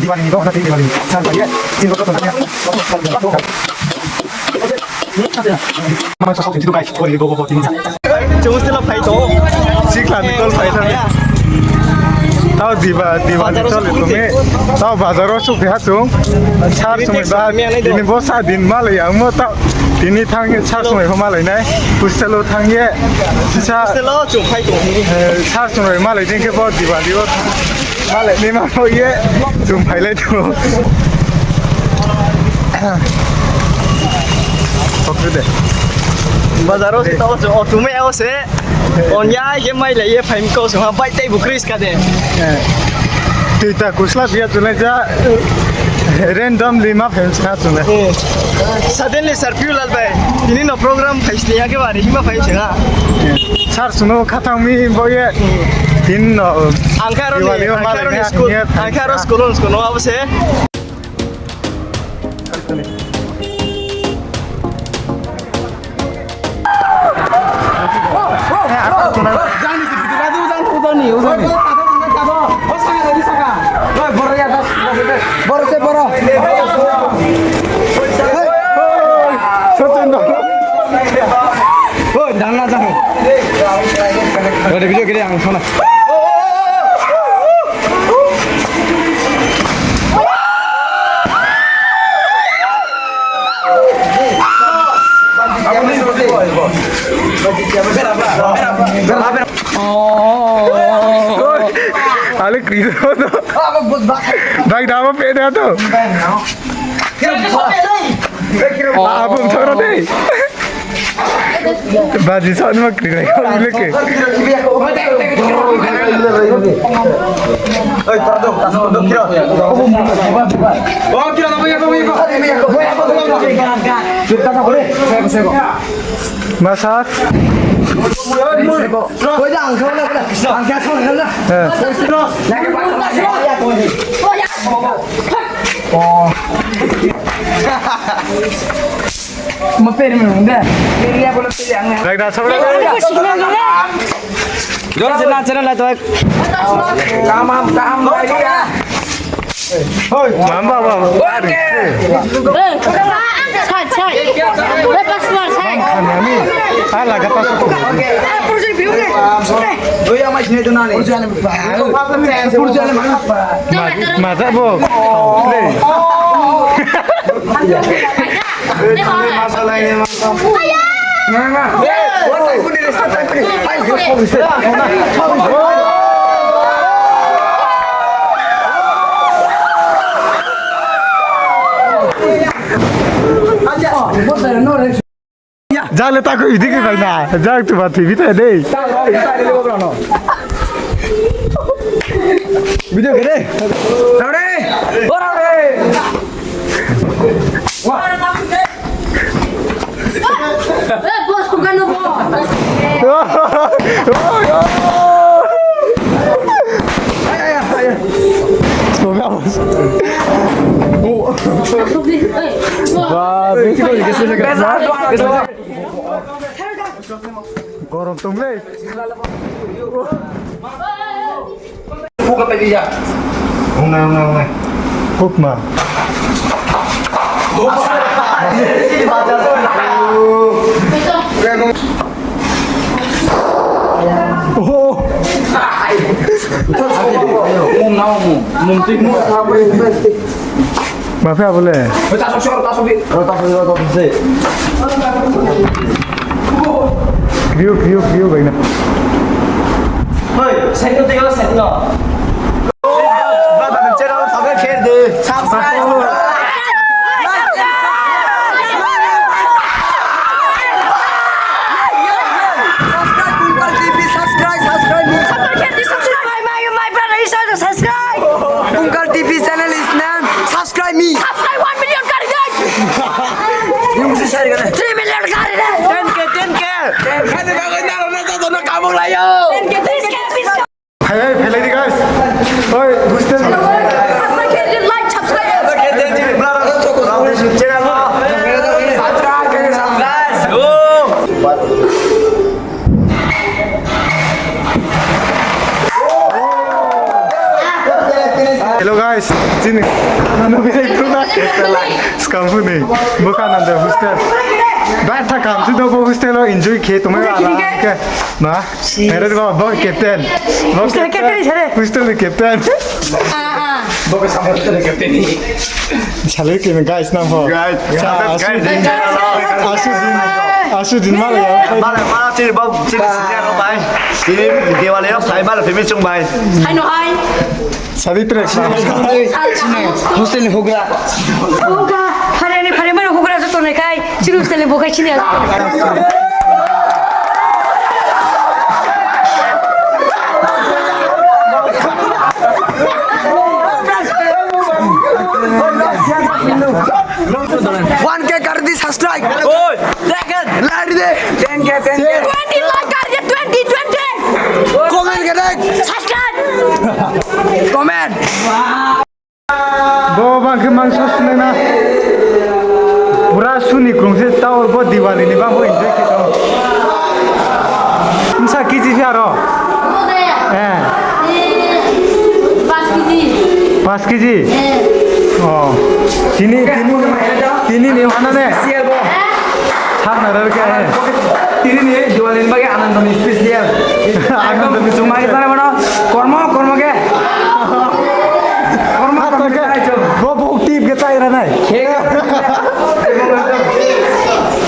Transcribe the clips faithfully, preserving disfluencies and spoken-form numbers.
Diwali ni bo hana tini Diwali ni sal bai ye, tini bosor tong thang ya. Ama sa sa tini guys, Diwali ni bo bo bo tini. Chung hostel wo phai tong. Sikla ni tol phai tong. Tao Diwa, Diwali ni tol tong mi. Tao bazar wo suk ha chung. Sar sumai ba, tini bo sa din malai ya mo tao. Tini thang ye sar sumai pho malai nai. Hostel wo thang ye. Sisa. Hostel wo chung phai tong. Eh, sar sumai malai din khe bo Diwali wo. Malai ni ma pho ye, chung phailai tong. Bazar wo se tao chung auto mai o se. Onya ye mailai ye phai mi kau song ha, bike tei bu kris ka de. Eh. Tui ta kusla biya tunai ja, randomly ma phai mi sa tunai. Eh. Suddenly sir Piu Lal bai, tini no program phai sini ya ke bari, hima phai sini ha. Sar suno khathang mi bo ye. Tin no. Ang khe aro ni, Diwali wo ang khe aro ni malai school, ang khe aro school, school no abo se. Boro se boro. Oi, dang na jang. Ode video kiri ang sana. Ale krizo to. Bike dama pe da to. Abo thara dei. Baji sa ni ma kri lai ko le ke. Masa. Jor se na channel lai to. Kaham, kaham lai ya. Hoi, mamba, mamba. Sai, sai. Hala gata. Doi ama sini tu nani. Maja bo. Play. Jale tako idi ke bai na. Jak tu ba tv ta dei. Video ke dei. Rau re. Rau re. Gorom tong le. Hukma. Ma phe abo le. Kriu, kriu, kriu, bai na. Hoi, side no tei o, side no. Brother, channel subscribe khe di. Subscribe. Subscribe, Kunkal T V, subscribe, subscribe me. Subscribe khe di, subscribe. My, my, my brother, you should subscribe. Kunkal T V channel is name. Subscribe me. Subscribe one million kari de. Yung si share kare. Three million kari de. Ten K, ten K. Ten K. Kani bagai naro na joto no kamung layo. Ten K, ten K, please. Hai, hai, phailai di, guys. Oi, hostel. Subscribe khe di, like, subscribe. Channel. Subscribe khe di, subscribe. Hello, guys. Chini, ano bini bru na. Skang phu ni. Bo kha nang de hostel. Ba tha kam si do bo hostel o enjoy khe tongmai ba. Ke. Ma. Ere ba, bo captain. Bo hostel captain sare. Hostel ni captain. Bo ke sama hostel ni captain ni. Salai ke guys nang ho. Guys. Sa, asu din. Asu din. Asu din ma ya. Mala, mala, chini bo, chini senior bai. Chini Diwali rok sai mala, famous chung bai. Hai no hai. Sadi track. Hostel ni hugra. Hugra. Phare ni phare mano hugra joto nai khai. Chini hostel ni bo khai chini. One K kar di subscribe. Oi, like de. Ten K, ten K. Twenty like kar di, twenty, twenty. Comment kar de. Subscribe. Comment. Bo bang khe mangso sunai na. Pura suni krung se tao bo Diwali ni bang bo enjoy khe tong. Bsa kg phi aro? Eh. Pas kg. Pas kg? Eh. Oh. Tini, tini, tini ni hana ne? Sa na rar khe, eh. Tini ni Diwali ni bagwi Anando ni special. Anando ni special. Chumai sana mano. Kormo, kormo khe. Kormo, kormo khe. Bo, bo tip khe chai ra nai.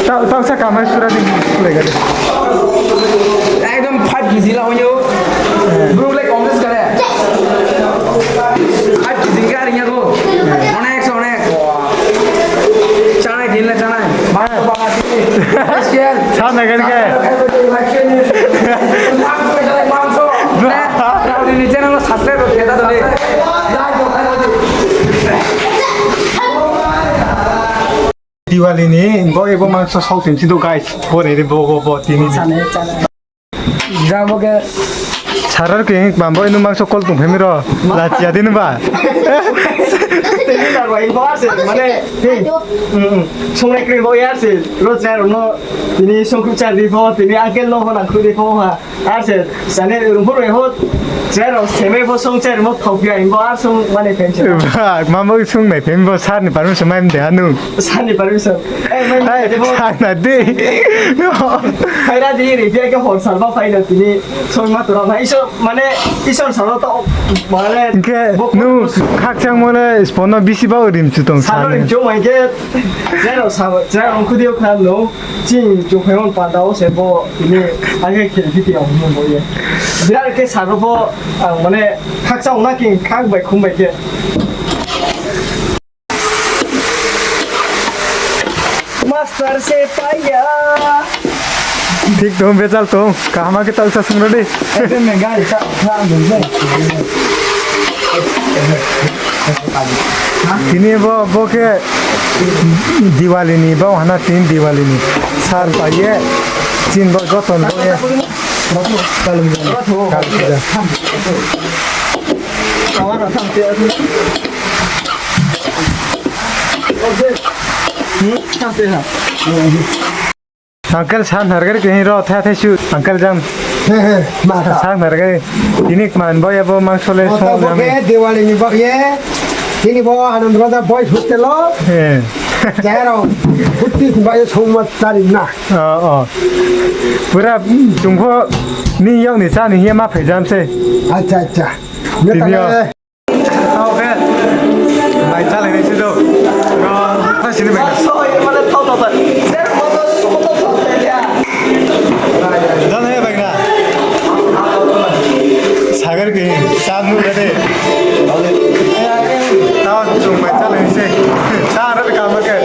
Tao, tao sa kamai sura di, sura di. Ekdom five K G la hoyo. Bro, like, on this kare. Five K G khe aring ya ko. Onek, onek. Chanai, din le chanai. Sa na gan khe. Mangso, mangso. Ni channel lo subscribe khe ta doni. Diwali ni bo ebo mangso saoh tin si do guys. Bo ni bo, bo, bo, tini. Jabo khe. Sarar khe hing bambo inu mangso kol tong phai mi ro. Lachia din ba. Tini na bai bo ase, mane, hmm, hmm. Songnai kri bo yar se, ro char no, tini songkhu char di pho, tini uncle no pho nangkhu di pho ha. Ar se, sani rungphu roi ho, char ro seme pho song char mo thau phi ai bo ar song mane phen se. Ba, mamo song nai phen bo sar ni permission mai mde anu. Sani permission. Eh, mai, mai, mai, sar na di. Phaira di, ri di, ke hor sar ba phaira tini. Soi ma tora na, Isor, mane, Isor salo to, mane, hingkhe bo nung khakchangmo le spono bisi ba rim chu tong salo sani. Rim chu mai khe, jero sabo, jero ongkhu dio kha no, ching chu phaimon panda o se bo, tini, age khel phi tiya himo bo ye. Birat khe salo bo, ang mane, khakchang na king khak bai khum bai khe. Master se paiya. Thik tong, bejal tong. Kaham khe tau sa sung rodi. Ekdom mega sa, sa, sa. Tini bo, bo khe Diwali ni bo hana tin Diwali ni. Sar paiye. Chin bo joton bo ye. Kalu. Kalu. Uncle, san hargar ke hing ro, thai thai su, uncle jam. He, he, ma ta. San hargar. Tini kman bo ya bo mangso le song bo jam. Ke Diwali ni bo ye. Tini bo Anand Raja Boys Hostel lo. He. Jai ro. Hutti ba ye song ma chari na. Oh, oh. Pura, chung pho ni yong ni sa ni ye ma phai jam se. Acha, acha. Tini yo. Tao khe, bai chálai nai se do. Ro, tha sini bai na. Jana ya bai na. Sagar ke, sa nu ka de. Tao chung bai chálai nai se. Sa ra ka ma ke.